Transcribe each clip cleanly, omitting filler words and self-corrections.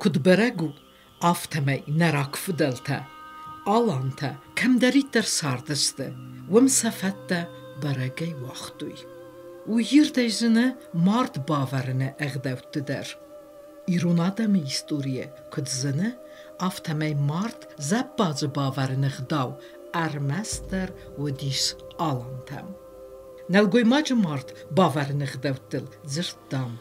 Куыд бӕрӕг у, афтӕмӕй нӕ рагфыдӕлтӕ, алантӕ кӕмдӕриддӕр цардысты, уым сӕ фӕдтӕ бӕрӕгӕй уагътой. Уый ирдӕй зыны мард бавӕрыны ӕгъдӕутты дӕр. Ирон адӕмы историйӕ куыд зыны, афтӕмӕй мард зӕппадзы бавӕрыны гъдау ӕрмӕстдӕр уыдис алантӕм. Нӕлгоймаджы мард бавӕрыны гъдӕуттыл дзырдтам.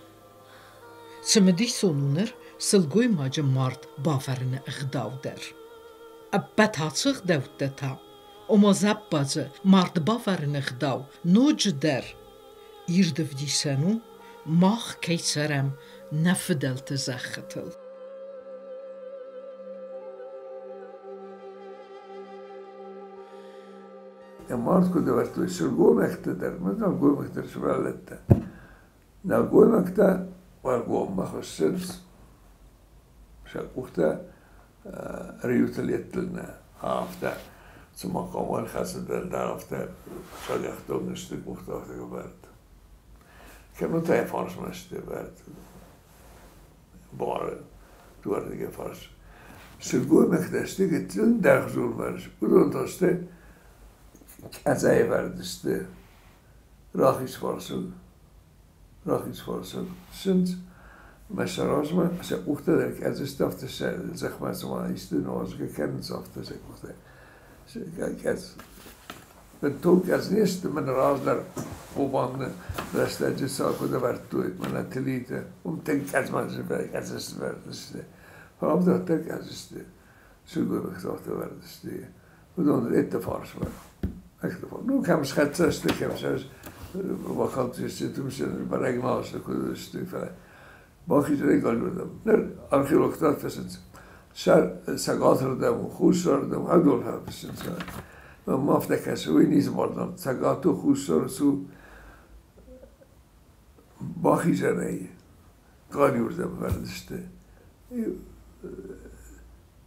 Цымыдисон у ныр сылгоймаджы мард бавӕрыны ӕгъдау дӕр. Ӕппӕт ацы ӕгъдӕуттӕ та, ома зӕппадзы мард бавӕрыны ӕгъдау ноджыдӕр ирд ӕвдисӕн у, мах кӕй цӕрӕм нӕ фыдӕлты зӕххытыл. Йӕ мард куыд ӕвӕрдтой сылгоймӕгтӕ дӕр, нӕлгоймӕгтӕ сывӕллӕттӕ. Нӕлгоймӕгтӕ уӕлгоммӕ хуыссынц, сӕ къухтӕ риутыл йедтыл нӕ, афтӕ, цыма хъӕуӕн хӕцыд дӕр, афтӕ сагӕхтон сты къухтӕ афтӕ ӕвӕрд. Кӕмӕн та йӕ фарсмӕ сты ӕвӕрд бары дыууӕрдыгӕй фарс. Сылгоймӕгтӕ сты гыццыл дӕргъзурварс, уыдон та сты къӕдзӕй ӕвӕрд сты рахиз фарсыл, рахиз фарсыл сындз мӕ сӕ размӕ сӕ къухтӕ дӕр къӕдзысты, афтӕ сӕ зӕхмӕ цыма исты нуазгӕ кӕнынц, афтӕ сӕ къухтӕ къӕдз. Бынтон къӕдз не сты, мӕнӕ раздӕр Хъобаны рӕстӕджы сӕ куыд ӕвӕрдтой, мӕнӕ Тлиты, уым тынг къӕдзмӕ къӕдзысты. Фӕлӕ ам дӕр къӕдз сты, сылгоймӕгтӕ афтӕ ӕвӕрд сты. Уыдон ӕдде фарсмӕ. Ну, кӕм схӕццӕ сты, кӕм сӕ бахаудтысты, бӕрӕг нал сты, куыд сты, фӕлӕ бахизӕнӕй галиуырдӕм. Ныр археологтӕ фыссынц цӕгатырдӕм, хуссарырдӕм, адон фыссынц. Мӕнмӕ афтӕ кӕсы, уый ницы бардам. Цӕгаты, хуссары цу бахизӕнӕй галиуырдӕм вӕрд сты.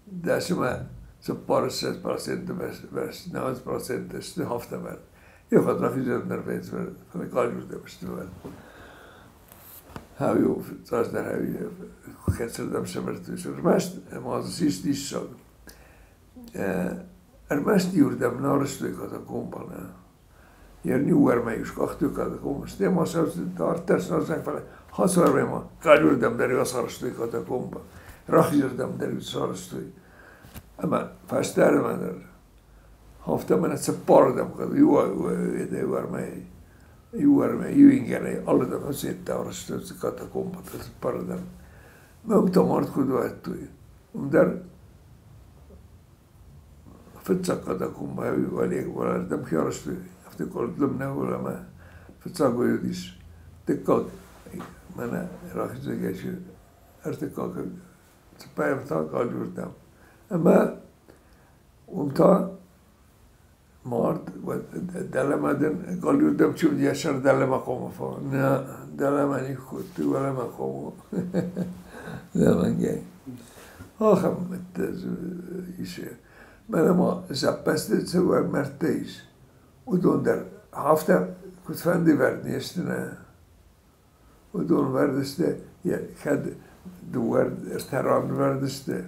Дӕсмӕ 24%-ы бӕрц, 90% сты афтӕ вӕрд. Иу рахизӕн дӕр фенцвӕрд, фӕлӕ галиуырдӕм сты вӕрд. Хӕуи цасдӕр хӕуи хӕцырдӕм сӕвӕрдтой ӕрмӕст ӕмӕ дзы сист диссаг. Ӕрмӕст иуырдӕм нӕ арӕзтой катакомбӕ. Ilyen is katakomba. Tema дарддӕр фӕлӕ хацарӕй ма галиуырдӕм дӕр ацарӕзтой катакомбӕ, рахизырдӕм дӕр сарӕзтой. Ӕмӕ фӕстӕрдӕмӕ дӕр. Афтӕ мӕнӕ цыппарырдӕм иу армӕй, иу армӕй, иу ингӕнӕй алырдӕм ацӕттӕ арӕзтой катакомбӕтӕ цыппарырдӕм. Мӕ уым та мард куыд уагътой, уым дӕр фыццаг катакомбӕ уӕлӕрдӕм хи арӕзтой, афтӕ къордлым нӕ ӕмӕ фыццаг уый уыдис. Дыккаг мӕнӕ рахизӕгӕй ӕртыккаг цыппӕрӕм та галиуырдӕм. Ӕмӕ уым та мард дӕлӕмӕ дын галиуырдӕм чи уыд, йӕ сӕр дӕлӕмӕ хъуамӕ фӕуа. Нӕ, дӕлӕмӕ никуы кодтой, уӕлӕмӕ хъуамӕ. Нӕмӕнгӕй. Ахӕм ис. Мӕнӕ ма зӕппӕдзты цы уӕлмӕрдтӕ ис, уыдон дӕр афтӕ куыдфӕнды вӕрд не сты, нӕ. Уыдон вӕрд сты, кӕд дыууӕ ӕртӕ ран вӕрд сты,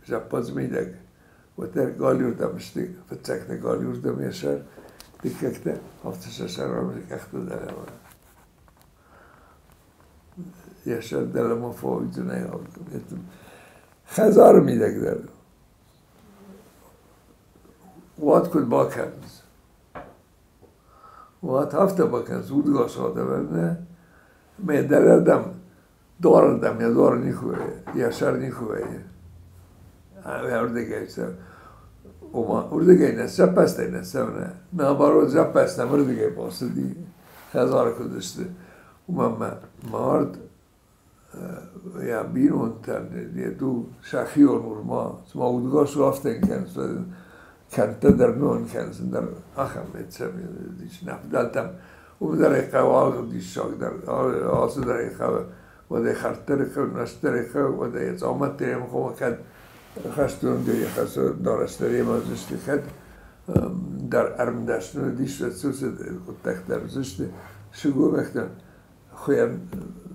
зӕппадзы мидӕг, уӕддӕр галиуырдӕм сты, фыццӕгтӕ галиуырдӕм йӕ сӕр, дыккӕгтӕ афтӕ сӕ сӕр къӕхтӕ дӕлӕмӕ. Йӕ сӕр дӕлӕмӕ фӕуидзынӕй хӕдзары мидӕг дӕр уат куыд бакӕнынц, уат афтӕ бакӕнынц, удгас адӕмӕн нӕ, ӕмӕ дӕлӕрдӕм дуарырдӕм йӕ дуар никуы вӕййы, йӕ сӕр никуы вӕййы. Уырдыгӕй сӕ, ома уырдыгӕй нӕ зӕппӕдзтӕй нӕ цӕуы, наоборот зӕппӕдзтӕм уырдыгӕй бацыди, хӕдзары куыд сты, уымӕн мӕ мард йӕ бинонтӕн йе ду сӕхион урма, цыма удгас у, афтӕ йын кӕнынц, кӕндтӕ дӕр нон кӕнынц, ӕндӕр ахӕм ис нӕ фыдӕлтӕм. Уым дӕр ӕй хъӕуы алы диссаг дӕр, алцы дӕр ӕй хъӕуы, уӕд ӕй хӕрд дӕр хъӕуы, нӕст дӕр хъӕуы, уӕд ӕй дзаумӕттӕ йӕм хъуамӕ кӕд хӕстон дӕр йӕ дарӕс дӕр йемӕ уыдзысты, кӕд дӕр ӕрмдӕсны уыдис, хъуыддӕгтӕ уыдзысты сылгоймӕгтӕн хуыйӕн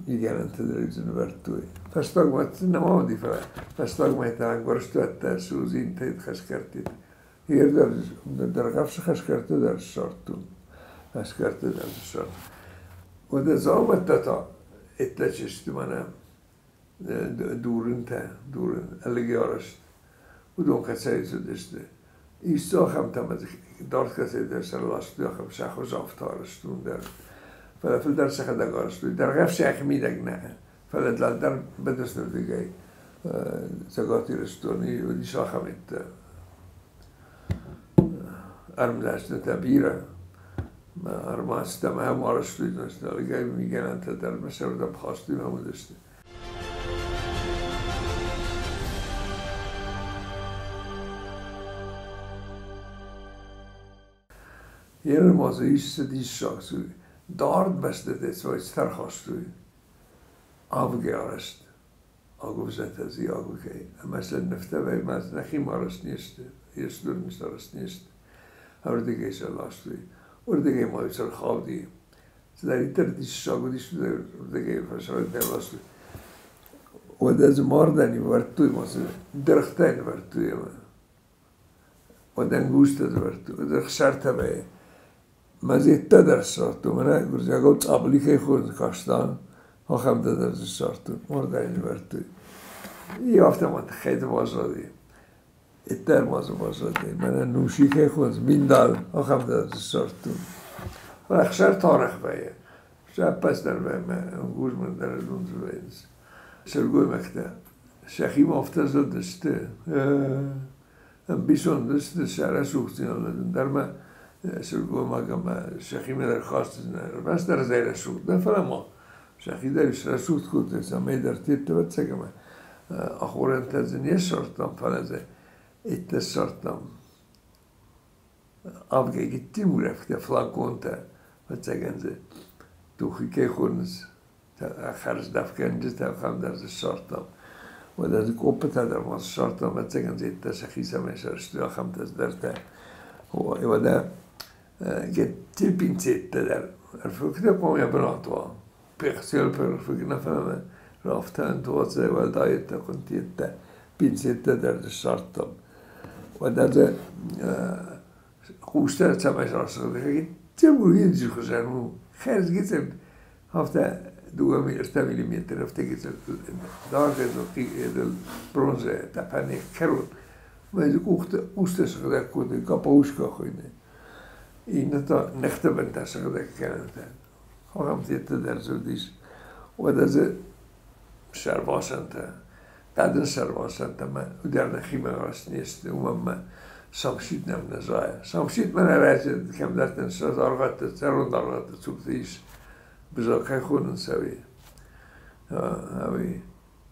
Мигӕнӕнтӕ дӕр ӕвӕрдтой. Фӕстагмӕ нӕма уыди, фӕлӕ фӕстагмӕ та ӕмбӕрстуӕттӕ судзинтӕ хӕсгӕрдтытӕ. Дӕргъӕвсы хӕсгӕрдтӕ дӕр ссардтон. Хӕсгӕрдтӕ дӕр ссардтон. Уӕдӕ дзаумӕттӕ та ӕддӕджы сты мӕнӕ дурынтӕ, дурын, ӕлыгӕй арӕзт. Уыдон кӕцӕй цыдысты? Исты ахӕмтӕ ӕмӕ дард кӕцӕйдӕр сӕ ластой, ахӕм сӕ хуыз афтӕ арӕзт уым дӕр. Фӕлӕ фылдӕр сӕхӕдӕг арӕзтой. Дӕргъӕвсы йӕхи мидӕг нӕ, фӕлӕ дӕлдӕр быдырсырдыгӕй Цӕгат Ирыстоны уыдис ахӕм йедтӕ. Ӕрмдӕснытӕ бирӕ. Ӕрмадзтӕ ӕмӕ ахӕм арӕзтой, ӕлыгӕй мигӕнӕнтӕ дӕр ӕмӕ сӕ уырдӕм хастой ӕмӕ уыдысты. Ермазы ис диссаг, дард бӕстӕтӕ ӕрхастой авгӕй арӕзт агуывзӕтӕ дзы агуывзӕй. Ӕмӕ сӕ нывтӕ ма нӕхимӕ арӕзт не сты, Ирыстоны арӕзт не сты. Ардыгӕй сӕ ластой. Уырдыгӕй ма сӕ рхауди. Цыдӕриддӕр диссаг уыдис, уырдыгӕй фӕсарӕнтӕ ластой. Уӕдӕ дзы мардӕн ӕвӕрдтой ма дзы дыргътӕ ӕвӕрдтой ӕмӕ уӕд ӕнгузтӕ ӕвӕрдтой, уӕд ӕхсӕртӕ Мазеттӕ дӕр ссардтон, мӕнӕ гуырдзиагау цъабли кӕй хонынц, каштан, ахӕмтӕ дӕр дзы ссардтон, мардӕй нывӕрдтой. И афтӕ ма тыххӕйты баззади. Дӕр ма дзы баззади. Мӕнӕ нуси кӕй хонынц, миндал, ахӕмтӕ дӕр дзы ссардтон. Фӕлӕ ӕхсӕр тарӕх вӕййы. Сӕппӕт дӕр вӕййы, ӕнгуз мын дӕр уым дзы вӕййынц. Сылгоймӕгтӕ сӕхимӕ афтӕ зылдысты, ӕмбисонд сты сӕ рӕсугъддзинадӕн дӕр ма сылгоймаг ӕмӕ сӕхимӕ дӕр хастысты ӕрмӕстдӕр ӕз рӕсугъд нӕ, фӕлӕ ма сӕхи дӕр срӕсугъд кодтой, цӕмӕй дӕр тедты ӕвӕццӕг ӕмӕ ахорӕнтӕ дзы не ссардтам, фӕлӕ дзы иттӕ ссардтам авгӕй гыццыл улӕфгӕ флаконтӕ, ӕвӕццӕгӕн дзы тухи кӕй хонынц, хӕрздӕфгӕнджытӕ ахӕм дӕр дзы ссардтам. Уӕдӕ дзы къоппытӕ дӕр ма ссардтам, ӕвӕццӕгӕн дзы йедтӕ сӕхицӕн сӕрстой ахӕмтӕ цыдӕртӕ. Уӕдӕ гыццыл пинцеттӕ дӕр ӕрфыгтӕ хъуамӕ бынат уа. Пехцел ӕрфыг нӕ фӕлӕ рафтӕн туадзӕ уӕлдай йедтӕ хуынтйедтӕ пинцеттӕ дӕр дзы ссардтам. Уӕдӕ дзы хъустӕ цӕмӕй рацыгъдӕг, гыццыл хуызӕн у, хӕрз гыццыл афтӕ 2-3 миллиметр афтӕ гыццыл даргъ бронзӕ тъӕпӕны кӕрон. Мӕ дзы къухтӕ хъустӕ сыгъдӕг кодтой, капаушка хуыйны. Иннӕ та ныхты бынтӕ сыгъдӕг кӕнынтӕ. Ахӕм тедтӕ дӕр дзы уыдис. Уӕдӕ дзы сӕрвасӕнтӕ, хъӕдын сӕрвасӕнтӕ мӕ уыдӕр нӕхимӕ раст не сты, уымӕн мӕ самсид нӕм нӕ зайы. Самсид мӕнӕ раджы кӕмдӕрты сӕ дӕргъӕтты, зӕронд дӕргъӕтты цурты ис, бызӕ кӕй хонынц, ӕви ӕви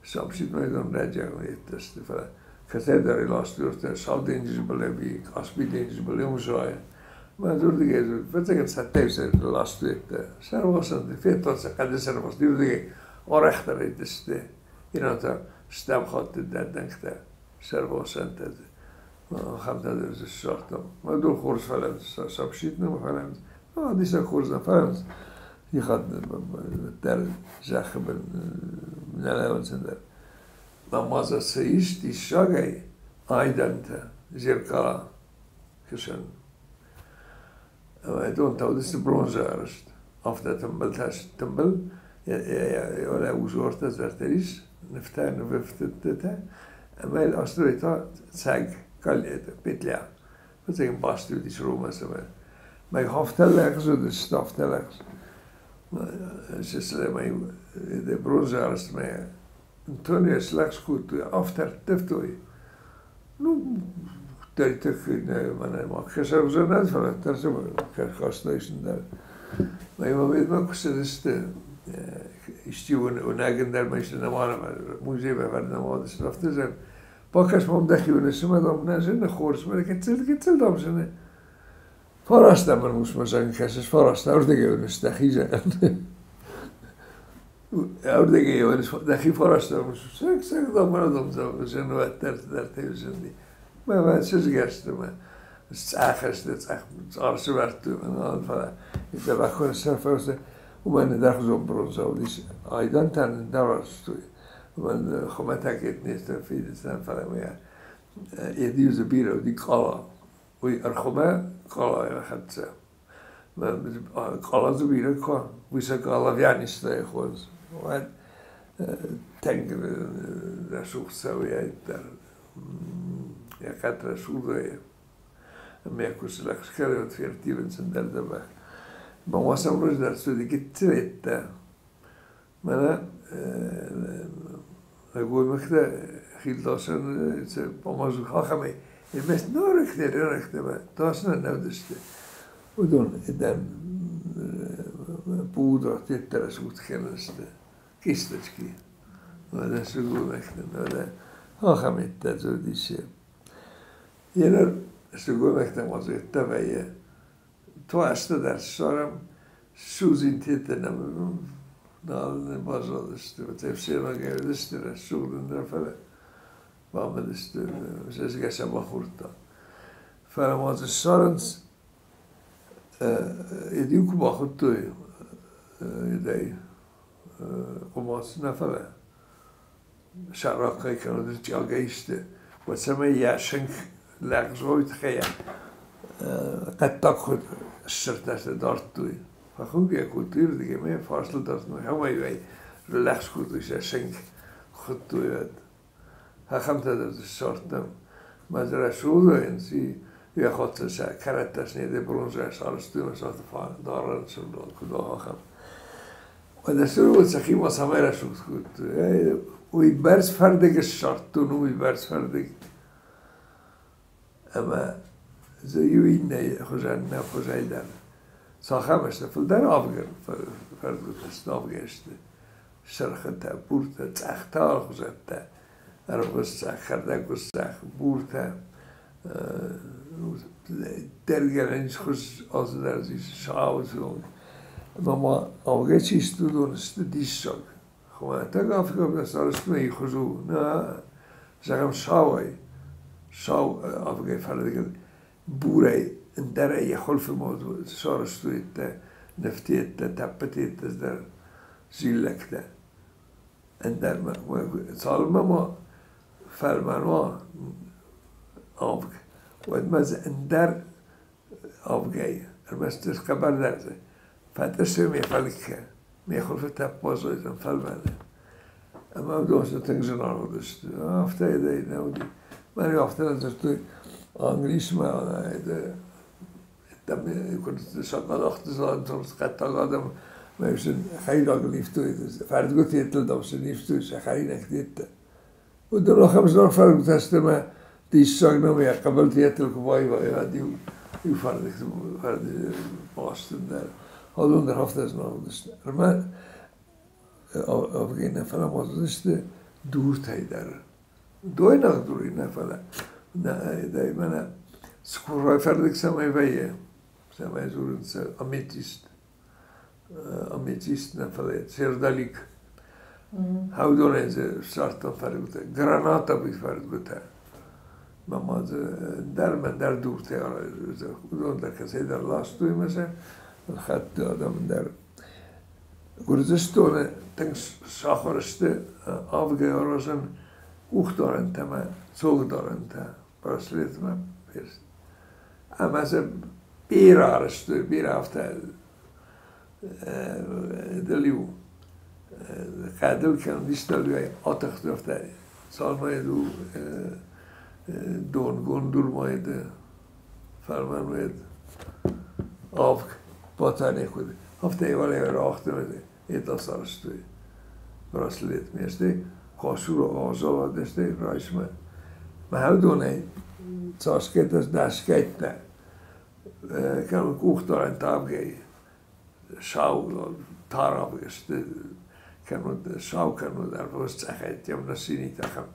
самсид мӕ раджы йедтӕ сты, фӕлӕ кӕцӕйдӕр ластой Сау денджызы был ӕви Къаспийы денджызы был уым зайы. Мӕ уырдыгӕй фыццагӕн цӕттӕ ластой сӕрвасӕнты, федтон сӕ хъӕды сӕрвасты, уырдыгӕй арӕхдӕр сты. Ирон стӕм хатты дӕндӕгтӕ сӕрвасӕнтӕ ахӕмтӕ дӕр дзы ссардтам. Мӕ дур хорз фӕлӕ самсид нӕ фӕлӕ диссаг хорз нӕ фӕлӕ ихат дӕр зӕххы бын нӕ лӕууынц ӕндӕр. Ма дзы цы ис диссагӕй айдӕнтӕ, зеркала хсӕн. Ӕмӕ та уыдысты бронзӕ арӕзт. Афтӕ тымбылтӕ тымбыл, уӕлӕ узортӕ зӕрдӕ ис, нывтӕ, нывӕфтыдтытӕ. Ӕмӕ йыл астой та цӕг, петля. Фыццаг баст уыдис Ромӕ цӕмӕ. Мӕ афтӕ лӕгъз уыдысты, афтӕ лӕгъз. Бронзӕ арӕзт мӕ Антония слӕгъз кодтой, афтӕ ӕрттывтой. Ну, мӕнӕ ма кӕсӕвзӕнӕн, фӕлӕ хастайсын дӕр. Мӕ куы цыдысты, исчи уынӕгын дӕр ма исты нӕма музеймӕ нӕма уыдысты, афтӕ зӕгъ, бакӕс мӕм дӕхи уыныс, ӕмӕ дам нӕ зыны хорз, мӕ гыццыл гыццыл дам зыны. Фараст ӕмӕ усмӕ зӕгъын кӕсыс, фараст ӕрдӕгӕй уыныс дӕхи зӕгъын. Ӕрдӕгӕй уыныс дӕхи фараст ӕмӕ сӕг сӕг дам мӕ дам зыны уӕддӕр цыдӕртӕ зынди. Мӕ мӕ чызгӕсты мӕ цъӕх сты, цъӕх арсы вӕрдтой мӕ фӕлӕ дзӕбӕх сӕ фӕрсы. Уымӕн ӕндӕрхуызон бронзӕ уыдис, айдӕнтӕ ӕндӕр арӕзтой. Уымӕн хуымӕтӕг этнестӕ фидыцӕн, фӕлӕ йӕ дзы бирӕ уыди къала. Уый ӕрхуымӕ къалайы хӕццӕ. Къала дзы бирӕ куы, уый сӕ къалавианистӕй хонынц. Уӕд тынг рӕсугъд цӕуы дӕр. Йӕ хъӕд рӕсугъд ӕмӕ куы слӕгъз ферттивынц ӕндӕр дзӕбӕх. Мамасам раздӕр гыццылеттӕ. Мӕнӕ нӕлгоймӕгтӕ хилдасӕн ахӕмӕй ӕрмӕст нарӕгтӕ рарӕгтӕ тасынӕн нӕ уыдысты. Уыдон эдем пудра тетте рӕсугъд кӕнынц кисточки. Уӕдӕ сылгоймӕгтӕн, уӕдӕ ахӕм еттӕ дзы Еныр сылгоймӕгтӕм азырдта вӕййы. Туӕстӕ дӕр ссарӕм, судзинтетӕ нӕм нал баззадысты. Ӕфсӕйнагӕй уыдысты рӕсугъд ӕндӕр, фӕлӕ бамыдысты, зӕзгӕ сӕ бахордта. Фӕлӕ ма дзы ссарынц, иу куы бахуыдтой, едӕй хъуымац нӕ, фӕлӕ сарахъхъӕй кӕнӕ чъагӕй сты, уӕд цӕмӕй йӕ сынк лӕгъзой тыххӕй хъӕддаг хуыд ссыртӕ дардтой. Фӕхуынгӕ кодтой рдыгӕй ӕмӕ йӕ фарсыл дардтой. Ахӕмӕй лӕгъз кодтой сӕ сынк хуыдтой уӕд. Ахӕмтӕ дӕр дзы ссардтам. Мӕ дзы рӕсугъд йӕ хӕццӕ сӕ кӕрӕттӕ снеды бронзӕйӕ сарӕзтой ӕмӕ сӕ дарӕн сырдон куыд ахӕм. Уӕдӕ цы сӕхимӕ цӕмӕй рӕсугъд кодтой? Уый бӕрц фӕрдыг ссардтон, уый бӕрц фӕрдыг. Ӕмӕ дзы иу иннӕйы хуызӕн нӕ хуызӕй дӕр. Цахӕм сты? Фылдӕр авгӕ фӕрдгуытӕ сты, авгӕ сты. Сырхытӕ, буртӕ, цъӕхтӕ, алыхуызӕттӕ. Ӕрвгъуыз цъӕх, кӕрдӕггъуыз цъӕх, буртӕ. Дӕргӕнӕн хуыз алцыдӕр дзы ис, сау онг. Ӕмӕ ма авгӕ чи сты, уыдон сты диссаг. Хуымӕтӕг афтӕ сарӕзтмӕ хуыз у, нӕ, зӕгъӕм, сауӕй, сау авгӕй фӕрдыгыл бурӕй, ӕндӕрӕй йӕ хуылфы сарӕзтой нывтӕ, тӕппытӕ дӕр зиллӕгтӕ. Ӕндӕр цалынмӕ ма фӕлмӕн уа авг, уӕдмӕ дзы ӕндӕр авгӕй, ӕрмӕст хъӕбӕрдӕр дзы фӕтъыссы ме фӕлгхӕ, ме хуылфы тӕпп баззайдзӕн фӕлмӕны. Ӕмӕ уыдон сӕ тынг зынаргъ уыдысты. Афтӕ нӕ уыди. Мӕн афтӕ нӕ дзырдтой Англисмӕ сакъадахты хъӕддаг адӕм хӕринагыл ивтой, фӕрдгуыты йедтыл сын ивтой сӕ хӕринӕгты йедтӕ. Уыдон ахӕм зынаргъ фӕрдгуытӕ сты ӕмӕ диссаг нӕу, йӕ хъыбылты йедтыл куы баивай, уӕд иу иу фӕрдыг бастын дӕр. Адон дӕр афтӕ зынаргъ уыдысты. Ӕрмӕ авгӕй нӕ, фӕлӕ ма уыдысты дуртӕй дӕр. Дойнаг дурӕй нӕ, фӕлӕ мӕнӕ скъолайы фӕрдыг цӕмӕй вӕййы, цӕмӕй дзурынц аметист. Аметист нӕ, фӕлӕ сердолик. Хӕудонӕй дзы ссардтон фӕрдгуытӕ, гранатовый фӕрдгуытӕ. Мӕ ма дзы ӕндӕр ӕмӕ ӕндӕр дуртӕ уыдон дӕр кӕцӕйдӕр ластой ӕмӕ сӕ хӕтты адӕм дӕр. Гуырдзыстоны тынг сахуыр сты авгӕй аразын къухдарӕнтӕ ӕмӕ цонгдарӕнтӕ браслетмӕ. Ӕмӕ сӕ бирӕ арӕзтой, бирӕ афтӕ дыл-иу хъӕдыл кӕм истӕлгӕй атахт, афтӕ цалмӕ у донгонд дурмайы фӕлмӕн уӕд авг батарейк уыд. Афтӕ рахты это сарӕзтой браслет месте косуро азаладысты райсмӕ. Мӕ уыдонӕй цасгӕйтӕ дӕсгӕйттӕ кӕм къухдарӕн авгӕй сау тар авг сты, кӕннод сау, кӕннод ӕрвылаз цъӕхӕй темно синий ахӕм.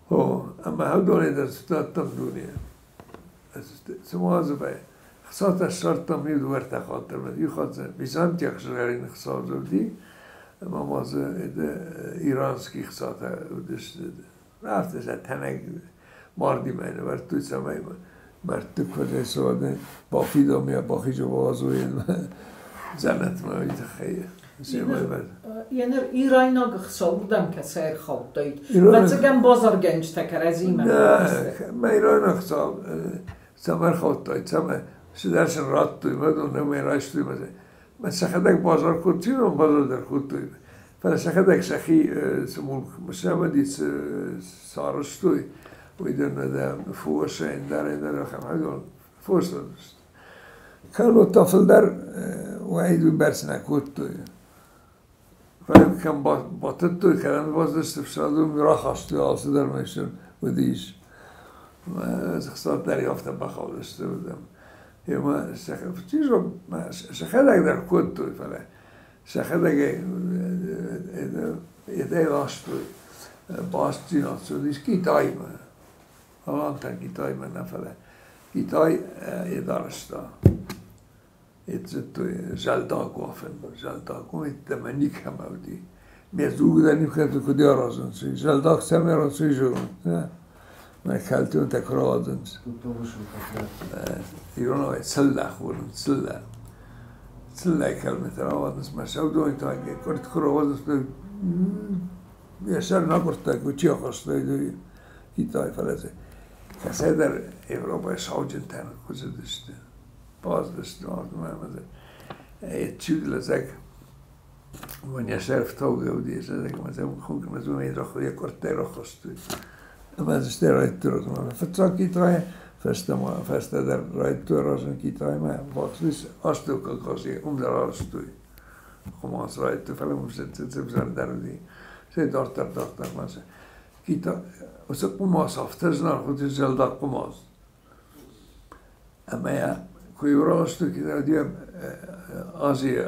О, ӕмӕ уыдонӕй дӕр цыдтӕн дуне. Цыма дзы хцатӕ ссардтам иу дыууӕ-ӕртӕ хатты ӕмӕ иу хатт дзы византиаг сызгъӕрин хца уыди, ӕмӕ ма дзы иранский хцатӕ уыдысты. Афтӕ сӕ тӕнӕг мардимӕ нывӕрдтой, цӕмӕй мӕрдты куы рцӕуа, бафидом йӕ бахизы вазойы. Дзӕнӕтмӕ уый тыххӕй. Еныр ирайнаг ӕхца уырдӕм кӕцӕй ӕрхаудтаид? Ӕвӕццӕгӕн базаргӕнджытӕ кӕрӕдзимӕ. Мӕ ирайнаг ӕхца цӕмӕ ӕрхаудтаид, цӕмӕ цыдӕр сын радтой, уыдон ӕмӕ райстой. Мӕ сӕхӕдӕг базар кодтой, базар дӕр кодтой. Фӕлӕ сӕхӕдӕг сӕхи цы мулк сӕвӕди цы сарӕзтой, уый дӕр нӕ фос ӕндӕр ӕндӕр ахӕм хӕдон фос Кӕннод та фылдӕр уӕйыг бӕрц нӕ кодтой. Фӕлӕ кӕм батыдтой, кӕм бацыдысты фсады, уым рахастой алцыдӕр ма сын уыдис. Хцат дӕр афтӕ бахаудысты уырдӕм. Ӕмӕ сӕхӕдӕг дӕр кодтой, фӕлӕ сӕхӕдӕг ӕдӕй ластой бастдзинад цыдис Китаймӕ. Алантӕ Китаймӕ нӕ, фӕлӕ Китай йед арӕзта. Зыдтой зӕлдаг уафын, зӕлдаг уымӕ никӕмӕ уыди. Ме дзуг дӕр никӕд куыд аразынц, зӕлдаг цӕмӕй аразынц, уый зонут, нӕ? Кӕлтонтӕ куы рауадзынц. Иронау цыллӕ хонынц, цыллӕ. Цыллӕ кӕлмытӕ рауадзынц, мӕ сӕудоны та къуыртт куы рауадзынц, йӕ сӕр нӕ куы чи ахаста, Китай, фӕлӕ дзы кӕцӕйдӕр Европӕйы сауджынтӕ ныххуызыдысты, бацыдысты ӕмӕ дзы чуд лӕдзӕг уымӕн йӕ сӕр ӕфтаугӕ уыди, лӕдзӕг ӕмӕ дзы хуынкъмӕ дзы уымӕй йӕ къуырттӕй рахастой. Ӕмӕ дзы стӕй райдыдтой размӕ. Фыццаг Китайы, фӕстӕмӕ, фӕстӕдӕр райдыдтой аразын Китаймӕ, бацыдис Астӕуккаг Азийы, уым дӕр арӕзтой. Хъуымац райдыдтой, фӕлӕ уым цы дӕр уыди. Стӕй дарддӕр, дарддӕр ма уыцы хъуымац афтӕ зынаргъ уыди, зӕлдаг хъуымац. Ӕмӕ йӕ куы-иу раластой Азийы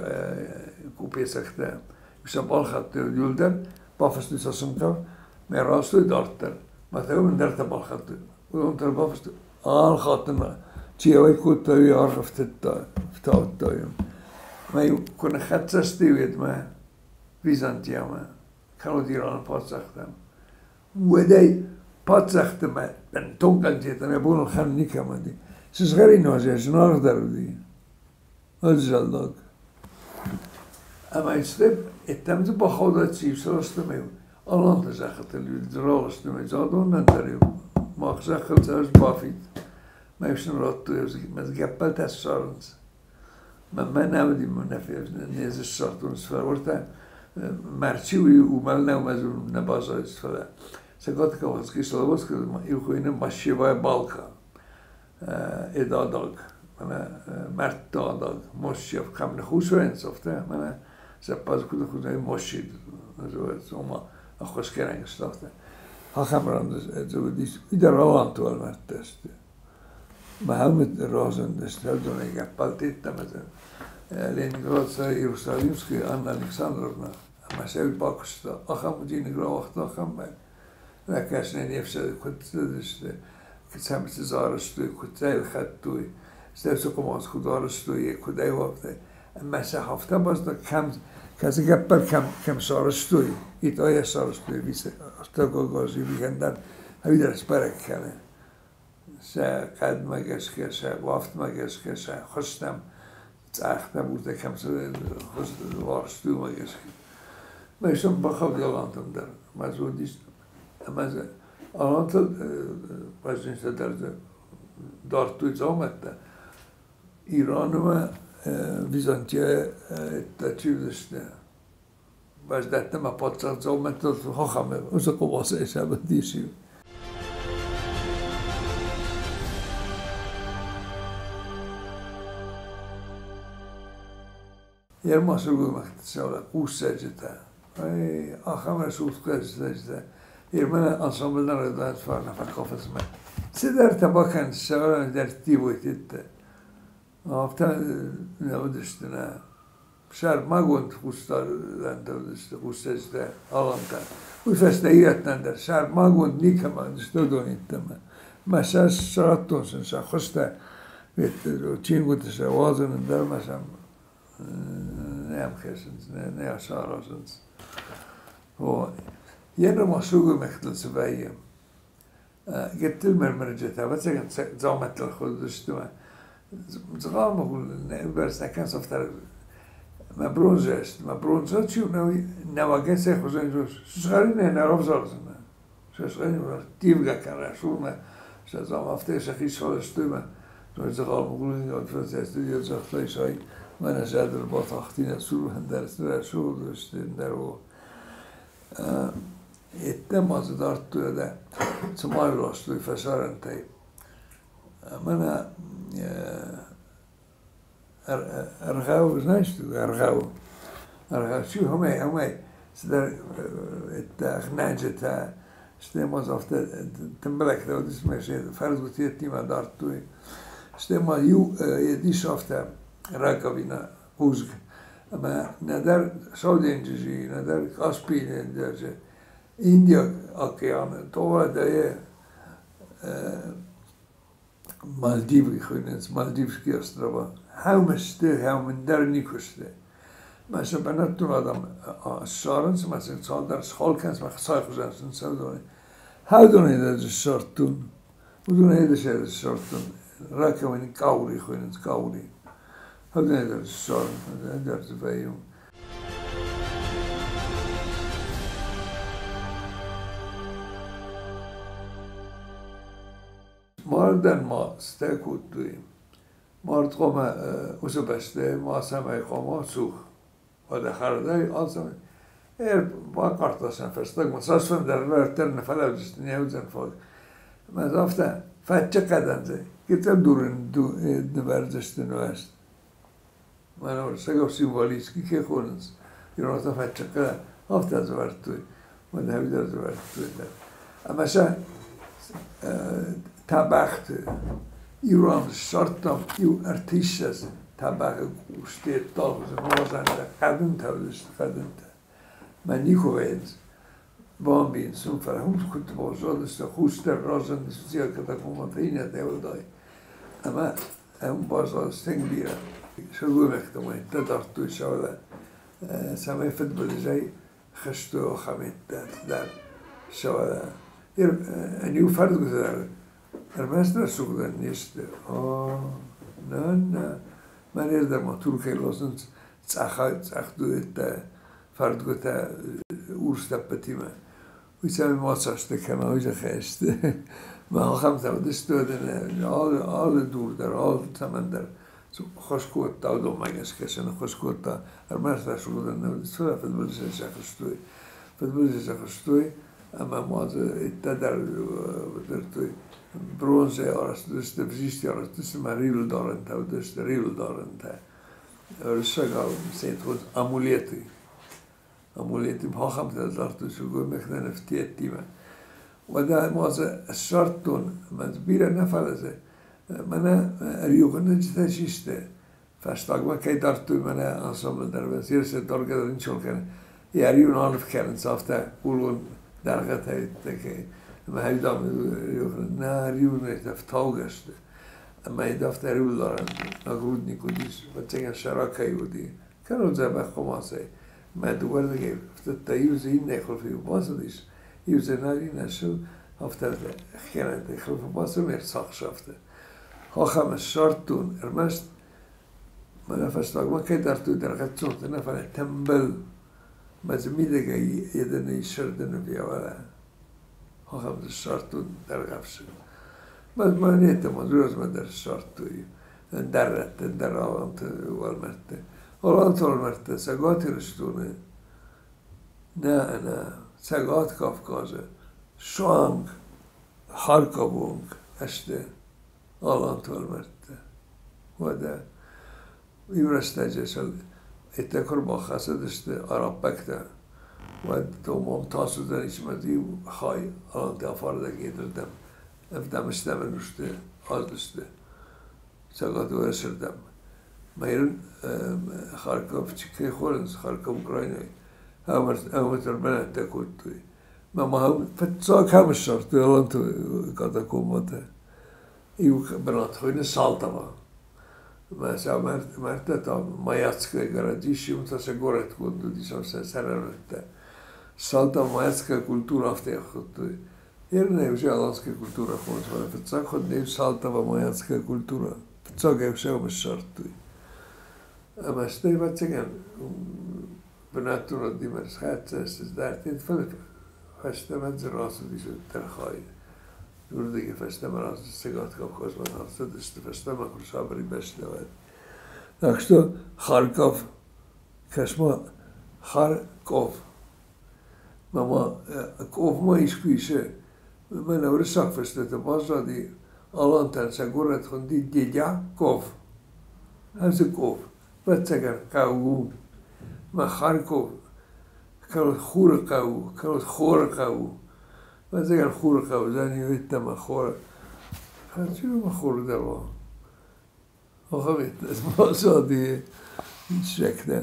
купецӕгтӕ, сӕ балхӕдтой иуылдӕр, бафыстой сӕ сынкъа, мӕ раластой дарддӕр. Мӕ та ӕндӕртӕ балхӕдтой. Уыдон дӕр бафыстой. Алы ма чи ауӕй кодта, уый аргъ ӕфтыдта, ӕфтаудта йӕм. Мӕ-иу куы ныххӕццӕ сты уӕдмӕ Византиямӕ, кӕннод Ираны паддзӕхтӕм, уӕдӕй паддзӕхты мӕ бынтон къӕлдзетӕ мӕ бон ӕлхӕнын никӕмӕн уыди. Сызгъӕрин нуазӕн зынаргъдӕр уыди. Ӕз зӕлдаг. Ӕмӕ стӕй еттӕм дзы бахаудта цъиусарӕзтӕм-иу аланты зӕххытыл раластам задонӕн дӕр-иу мах зӕххыл цӕрӕз бафид. Мӕ сын радтой, мӕ гӕппӕлтӕ ссарынц. Мӕ нӕ уыди, не дзы ссардтон сфӕлвӕрдта. Мӕрчи уый уымӕл нӕ нӕ баззадис, фӕлӕ Цӕгат Кавказский Кисловодск иу хуыйны Мощевая балка. Эдадаг, мӕнӕ мӕрдты адаг, Мощев, кӕм ныхъус вӕййынц, афтӕ мӕнӕ зӕппадзы куыд ныхъус вӕййы, Мощи называется, ома ӕххуысгӕнӕг сты, афтӕ. Ахӕм ран дзы уыдис, уый дӕр аланты уӕлмӕрдтӕ сты. Мӕхӕмӕт разындысты ӕрдонӕй гӕппӕлты йеддӕмӕ Ленинградцы Иерусалимская Анна Александровна ӕмӕ сӕ уый бакуыста. Ахӕм уыди рауагъта, ахӕм ракӕсынӕй не фсӕды куыд цыдысты, цӕмӕ зарыстой, куыд сӕ ӕлхӕдтой, стӕй цы хъуымац куыд арӕзтой, куыд ӕй уагътой. Ӕмӕ сӕ афтӕ базыдта, кӕм кӕцы гӕппӕл кӕм, кӕм сарӕзтой, Италийӕ сарӕзтой, Астӕуккаг Азийы ӕндӕр, ӕви дӕр сбӕрӕг кӕны. Сӕ хъӕдмӕ гӕсгӕ, сӕ уафтмӕ гӕсгӕ, сӕ хуызтӕм, цъӕхтӕ, буртӕ кӕм уарзтой, уымӕ гӕсгӕ. Мӕ сӕм бахауди алантӕм дӕр. Ӕмӕ дзы уыдис, ӕмӕ дзы алантыл бӕзджынтӕ дӕр дзы дардтой дзаумӕттӕ. Иранмӕ Византияйы чи уыдысты, баздӕхтӕн ма паддзах дзаумӕттыл хохамӕ уыцы хъуымацӕй сӕвӕрдис-иу. Ерма сылгоймӕгты цӕуы хъусцӕджытӕ. Ай, ахӕм рӕсугъд хъусцӕджытӕ. Ермӕ ансамбль нӕ райдайынц фарна фӕкафынцмӕ. Цыдӕртӕ бакӕнынц, сӕвӕрӕн дӕр ӕрттивой тедтӕ. Афтӕ нӕ уыдысты, нӕ. Сӕрмагонд хъусдарӕнтӕ уыдысты хъусцӕджытӕ, алантӕ. Уый фӕстӕ ирӕттӕн дӕр сӕрмагонд никӕмӕн уыдысты уыдон йеддӕмӕ. Мӕ сӕ ссардтон сын сӕ хуызтӕ, чингуыты сӕ уадзын, ӕндӕр ма сӕм нӕм кӕсынц, нӕ сӕ аразынц. О, йе ма сылгоймӕгтыл цы вӕййы. Гыццыл мырмырджытӕ, ӕвӕццӕгӕн, дзаумӕттыл хуыдысты. Дзыгъал-мыгъул бӕрц нӕ кӕнынц, афтӕ. Ма бронза сты, ма бронза чи у, нӕуӕгӕй сӕ хуызӕн сызгъӕринӕй нӕ равзардзынӕ. Сызгъӕрин ӕрттивгӕ кӕнӕ сурмӕ, сӕ афтӕ сӕхи сфӕлыстой мӕ Ӕргъӕу, знаешь, ӕргъӕу. Ӕргъӕу, чи хумӕй, хумӕй цыдӕр ӕхнӕджытӕ, стӕй ма дзы афтӕ тымбылӕгтӕ уыдысты, мӕ сӕ фӕрдгуыты йедтимӕ дардтой. Стӕй ма иу ис афтӕ раковина хъузг, ӕмӕ нӕдӕр Сау денджызы, нӕдӕр Каспийы денджызы, Индиаг океаны, то дӕ Мальдивы хуыйнынц Мальдивские острова. Хӕумӕ сты, хӕумӕ дӕр никуы сты. Мӕ сӕ бынӕттон адӕм ссарынц, мӕ сын цалдӕр схъал кӕнынц, мӕ хцайы хуызӕн сын цӕудоны. Хӕдонӕй дӕр ссардтон, уыдонӕй дӕр ссардтон. Раковины каури хуыйнынц, каури. Хӕдонӕй дӕр ссарын, ӕндӕр дзы вӕййы. Мардӕн ма цытӕ кодтой? Мард хъуамӕ уыцы бӕстӕйы мацӕмӕй хъуамӕ цух. Уӕдӕ хӕрдӕй алцӕмӕй. Бахъардта сӕм фӕстагмӕ, цасфӕндӕр дӕр нӕ фӕлӕудзысты, не уыдзӕн фаг. Ӕмӕ афтӕ фӕччы хъӕдӕн дзы гыццыл дурын нывӕрдзысты нуӕзт. Мӕнӕ уырыссагау символически кӕй хонынц, ирон та фӕччы афтӕ дзы вӕрдтой, уӕдӕ дӕр дзы вӕрдтой дӕр. Ӕмӕ сӕ тӕбӕгъты ирон ссардтам иу ӕртиссӕдз тӕбӕгъы къусты талгъуызы нуазӕнтӕ, хъӕдынтӕ уыдысты, хъӕдынтӕ. Мӕ никуы вӕййынц. Бамбийынц уым, фӕлӕ уым куыд баззадысты, хусдӕр разындысты катакомбӕтӕ иннӕтӕ уӕлдай. Ӕмӕ ӕм баззадысты тынг бирӕ. Сылгоймӕгтӕ ма йедтӕ дардтой сӕуӕлӕ, цӕмӕй фыдбылызӕй хызтой ахӕм йедтӕ дӕр сӕуӕлӕ. Ӕниу фӕрдгуытӕ дӕр ӕрмӕст рӕсугъдӕн не сты. О, нӕ, нӕ, мӕнӕ ма Туркӕй ласынц цъӕхӕй цъӕх дуэттӕ, фӕрдгуытӕ урс тӕппытимӕ. Уый цӕмӕй ма цӕсты кӕна, уый зӕххӕй сты. Мӕ ахӕмтӕ уыдысты, алы, алы дур дӕр, алы цӕмӕн дӕр хос кодта, уыдонмӕ гӕсгӕ сӕ ныххос кодта. Ӕрмӕст рӕсугъдӕн нӕ уыдысты, фӕлӕ фыдбылызӕй сӕ хызтой. Фыдбылызӕй сӕ хызтой ӕмӕ ма дзы дӕр дӕрдтой бронзӕйӕ арӕзт уыдысты, ӕвзистӕй арӕзт уыдысты ӕмӕ риуылдарӕнтӕ уыдысты, риуылдарӕнтӕ. Уырыссагау сӕ хуыд амулеты. Амулеты ахӕмтӕ загътой сылгоймӕгтӕн ӕфтиӕгтимӕ. Уӕдӕ ма дзы ссардтон, ӕмӕ дзы бирӕ нӕ фӕлӕ дзы мӕнӕ риугънӕджытӕ систы. Фӕстагмӕ кӕй дардтой мӕнӕ ансамбль дӕр, серсе даргӕ дӕр ничего кӕны. Йӕ риу нал кӕнынц афтӕ хъулон дӕргъытӕ кӕй. Ӕмӕ хӕрдам нӕ риу нӕ ӕфтаугӕ сты. Ӕмӕ йын афтӕ риуылдарӕн нагрудник уыдис, ӕвӕццӕгӕн сӕра кӕй уыди. Кӕнон дзӕбӕх хъуымацӕй. Мӕ дыууӕрдыгӕй фтыдта, иу дзы иннӕ хуылфы иу бацыдис, иу дзы нал иннӕ сыл, афтӕ хӕрӕнтӕй хуылфы бацыд ӕмӕ ӕрцахсӕвтӕ. Ахӕм ссардтон, ӕрмӕст мӕнӕ фӕстагмӕ кӕй дардтой дӕргъӕццонтӕ нӕ, фӕлӕ тӕмбыл. Мӕ дзы мидӕгӕй едӕнӕй сырды ныв ахӕм дзы ссардтон Дӕргъӕвсы. Мӕ мӕ неттӕ размӕ дӕр ссардтой ӕндӕр рӕтты, ӕндӕр аланты уӕлмӕрдты. Аланты уӕлмӕрдтӕ Цӕгат Ирыстоны нӕ, нӕ, Цӕгат Кавказы суанг Харьковы онг сты аланты уӕлмӕрдтӕ. Уӕдӕ иу рӕстӕджы сыл ӕддӕ куы ӕрбахӕцыдысты араббӕгтӕ, уӕд домам тас уыдзӕнис ӕмӕ дзы иу хай аланты афардӕг едырдӕм, ӕвдӕм стӕм ӕнусты аздысты Цӕгат Уӕрӕсердӕм. Ма ирын Харьков кӕй хонынц, Харьков Украинӕйы, ӕмӕ ӕрбынӕттӕ кодтой. Мӕ ма фыццаг кӕм ссардтой аланты катакомбӕтӕ? Иу бынат хуыйны Салтово. Мӕ сӕ мӕрдтӕ та Маяцкая городище, уым та сӕ горӕтгонд уыдис, сӕ цӕрӕнуӕттӕ. Салтово Маяцкая культура афтӕ хуыдтой. Ернӕ уже аланская культура хонынц, фӕлӕ фыццаг хуыдтой Салтово Маяцкая культура. Фыццаг ӕй сӕумӕ ссардтой. Ӕмӕ стӕй, ӕвӕццӕгӕн, бынӕттон адӕмимӕ схӕццӕ сты дарддӕр, фӕлӕ фӕстӕмӕ дзы рацыдис уӕддӕр хай. Уырдыгӕй фӕстӕмӕ рацыд Цӕгат Кавказмӕ, рацыдысты фӕстӕмӕ, куы сабыр и бӕстӕ, уӕд. Так что Харьков, кӕс-ма, Харьков. Мама, Ковма искуы исы, мӕнӕ уырыссаг фыстыты баззади, алантӕн сӕ горӕт хуынди Дедяков. Ӕзыков, ӕвӕццӕгӕн, хъӕу у. Мӕ Харьков, кӕнӕ Хуры хъӕу, кӕнӕ Хоры хъӕу. Ӕвӕццӕгӕн, Хуры хъӕу уыдзӕни йеддӕмӕ Хор. Чи у Хоры дӕр уа? Ахӕм баззади диссӕгтӕ.